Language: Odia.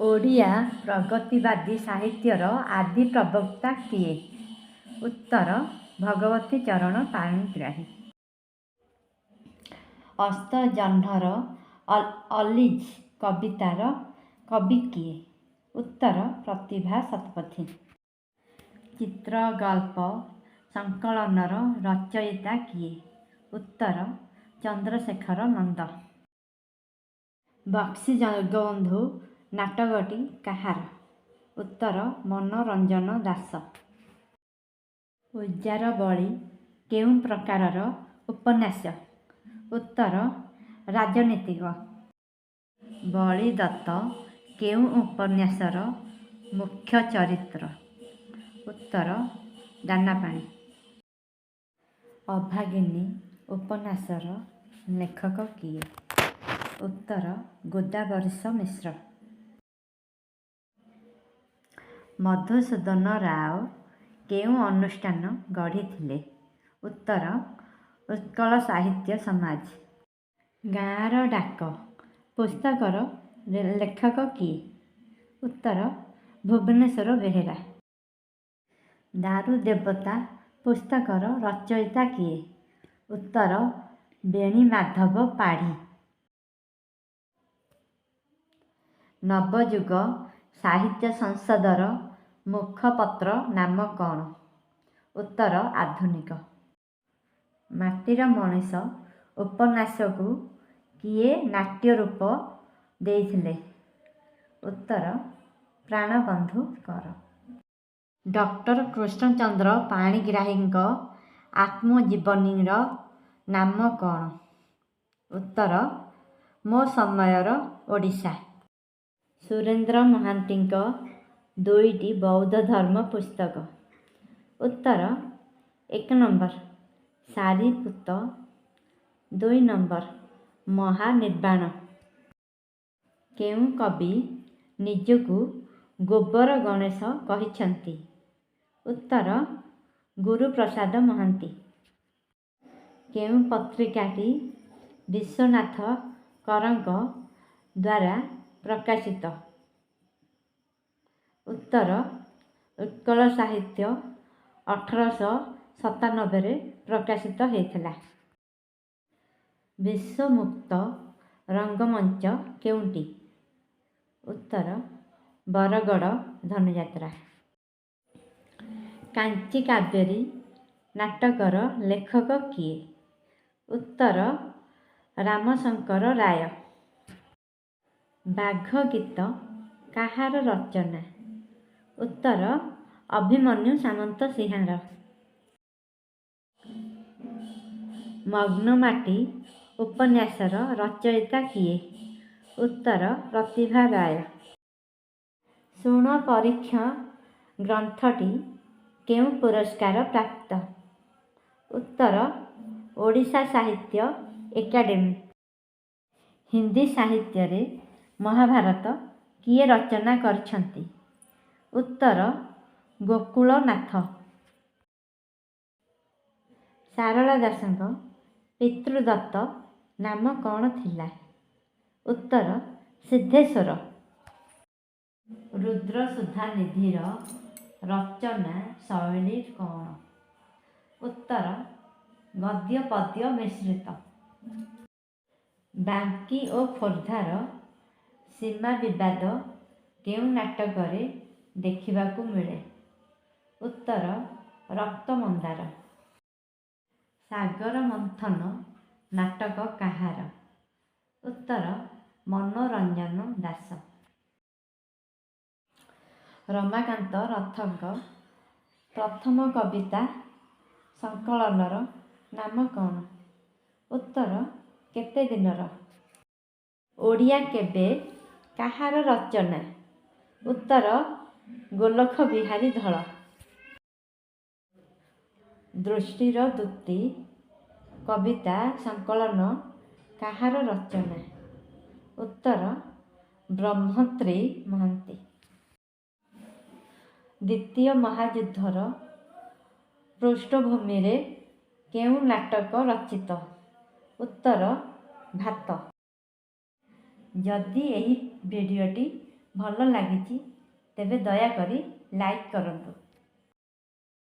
ଓଡ଼ିଆ ପ୍ରଗତିବାଦୀ ସାହିତ୍ୟର ଆଦି ପ୍ରବକ୍ତା କିଏ? ଉତ୍ତର ଭଗବତୀ ଚରଣ ପାଣିଗ୍ରାହୀ। ଅସ୍ତଜହ୍ନର ଅଲିଜି କବିତାର କବି କିଏ? ଉତ୍ତର ପ୍ରତିଭା ଶତପଥୀ। ଚିତ୍ରଗଳ୍ପ ସଂକଳନର ରଚୟିତା କିଏ? ଉତ୍ତର ଚନ୍ଦ୍ରଶେଖର ନନ୍ଦ। ବକ୍ସି ଜଗବନ୍ଧୁ ନାଟକଟି କାହାର? ଉତ୍ତର ମନୋରଞ୍ଜନ ଦାସ। ଉଜାରବଳୀ କେଉଁ ପ୍ରକାରର ଉପନ୍ୟାସ? ଉତ୍ତର ରାଜନୀତିକ। ବଳିଦତ୍ତ କେଉଁ ଉପନ୍ୟାସର ମୁଖ୍ୟ ଚରିତ୍ର? ଉତ୍ତର ଦାନାପାଣି। ଅଭାଗିନୀ ଉପନ୍ୟାସର ଲେଖକ କିଏ? ଉତ୍ତର ଗୋଦାବରୀଶ ମିଶ୍ର। ମଧୁସୂଦନ ରାଓ କେଉଁ ଅନୁଷ୍ଠାନ ଗଢ଼ିଥିଲେ? ଉତ୍ତର ଉତ୍କଳ ସାହିତ୍ୟ ସମାଜ। ଗାଁର ଡାକ ପୁସ୍ତକର ଲେଖକ କିଏ? ଉତ୍ତର ଭୁବନେଶ୍ୱର ବେହେରା। ଦାରୁଦେବତା ପୁସ୍ତକର ରଚୟିତା କିଏ? ଉତ୍ତର ବେଣୀମାଧବ ପାଢ଼ୀ। ନବଯୁଗ ସାହିତ୍ୟ ସଂସଦର ମୁଖପତ୍ର ନାମ କ'ଣ? ଉତ୍ତର ଆଧୁନିକ। ମାଟିର ମଣିଷ ଉପନ୍ୟାସକୁ କିଏ ନାଟ୍ୟରୂପ ଦେଇଥିଲେ? ଉତ୍ତର ପ୍ରାଣବନ୍ଧୁ କର। ଡକ୍ଟର କୃଷ୍ଣଚନ୍ଦ୍ର ପାଣିଗ୍ରାହୀଙ୍କ ଆତ୍ମଜୀବନୀର ନାମ କ'ଣ? ଉତ୍ତର ମୋ ସମୟର ଓଡ଼ିଶା। ସୁରେନ୍ଦ୍ର ମହାନ୍ତିଙ୍କ ଦୁଇଟି ବୌଦ୍ଧ ଧର୍ମ ପୁସ୍ତକ। ଉତ୍ତର 1 ନମ୍ବର ସାରିପୁତ୍ତ, 2 ନମ୍ବର ମହାନିର୍ବାଣ। କେଉଁ କବି ନିଜକୁ ଗୋବର ଗଣେଶ କହିଛନ୍ତି? ଉତ୍ତର ଗୁରୁପ୍ରସାଦ ମହାନ୍ତି। କେଉଁ ପତ୍ରିକାଟି ବିଶ୍ୱନାଥ କରଙ୍କ ଦ୍ୱାରା ପ୍ରକାଶିତ? ଉତ୍ତର ଉତ୍କଳ ସାହିତ୍ୟ 1897ରେ ପ୍ରକାଶିତ ହୋଇଥିଲା। ବିଶ୍ୱମୁକ୍ତ ରଙ୍ଗମଞ୍ଚ କେଉଁଟି? ଉତ୍ତର ବରଗଡ଼ ଧନୁଯାତ୍ରା। କାଞ୍ଚି କାବେରୀ ନାଟକର ଲେଖକ କିଏ? ଉତ୍ତର ରାମଶଙ୍କର ରାୟ। ବାଘ ଗୀତ କାହାର ରଚନା? ଉତ୍ତର ଅଭିମନ୍ୟୁ ସାମନ୍ତସିଂହାର। ମଗ୍ନମାଟି ଉପନ୍ୟାସର ରଚୟିତା କିଏ? ଉତ୍ତର ପ୍ରତିଭା ରାୟ। ଶୁଣ ପରୀକ୍ଷ ଗ୍ରନ୍ଥଟି କେଉଁ ପୁରସ୍କାର ପ୍ରାପ୍ତ? ଉତ୍ତର ଓଡ଼ିଶା ସାହିତ୍ୟ ଏକାଡେମୀ। ହିନ୍ଦୀ ସାହିତ୍ୟରେ ମହାଭାରତ କିଏ ରଚନା କରିଛନ୍ତି? ଉତ୍ତର ଗୋକୁଳନାଥ। ସାରଳା ଦାସଙ୍କ ପିତୃଦତ୍ତ ନାମ କ'ଣ ଥିଲା? ଉତ୍ତର ସିଦ୍ଧେଶ୍ୱର। ରୁଦ୍ରସୁଧାନିଧିର ରଚନା ଶୈଳୀ କ'ଣ? ଉତ୍ତର ଗଦ୍ୟ ପଦ୍ୟ ମିଶ୍ରିତ। ବାଙ୍କୀ ଓ ଖୋର୍ଦ୍ଧାର ସୀମା ବିବାଦ କେଉଁ ନାଟକରେ ଦେଖିବାକୁ ମିଳେ? ଉତ୍ତର ରକ୍ତମନ୍ଦାର। ସାଗର ମନ୍ଥନ ନାଟକ କାହାର? ଉତ୍ତର ମନୋରଞ୍ଜନ ଦାସ। ରମାକାନ୍ତ ରଥଙ୍କ ପ୍ରଥମ କବିତା ସଂକଳନର ନାମ କ'ଣ? ଉତ୍ତର କେତେ ଦିନର। ଓଡ଼ିଆ କେବେ କାହାର ରଚନା? ଉତ୍ତର ଗୋଲଖ ବିହାରୀ ଧଳ। ଦୃଷ୍ଟିର ଦୂତି କବିତା ସଂକଳନ କାହାର ରଚନା? ଉତ୍ତର ବ୍ରହ୍ମତ୍ରୀ ମହାନ୍ତି। ଦ୍ୱିତୀୟ ମହାଯୁଦ୍ଧର ପୃଷ୍ଠଭୂମିରେ କେଉଁ ନାଟକ ରଚିତ? ଉତ୍ତର ଭାତ। ଯଦି ଏହି ଭିଡ଼ିଓଟି ଭଲ ଲାଗିଛି, ତେବେ ଦୟାକରି ଲାଇକ୍ କରନ୍ତୁ।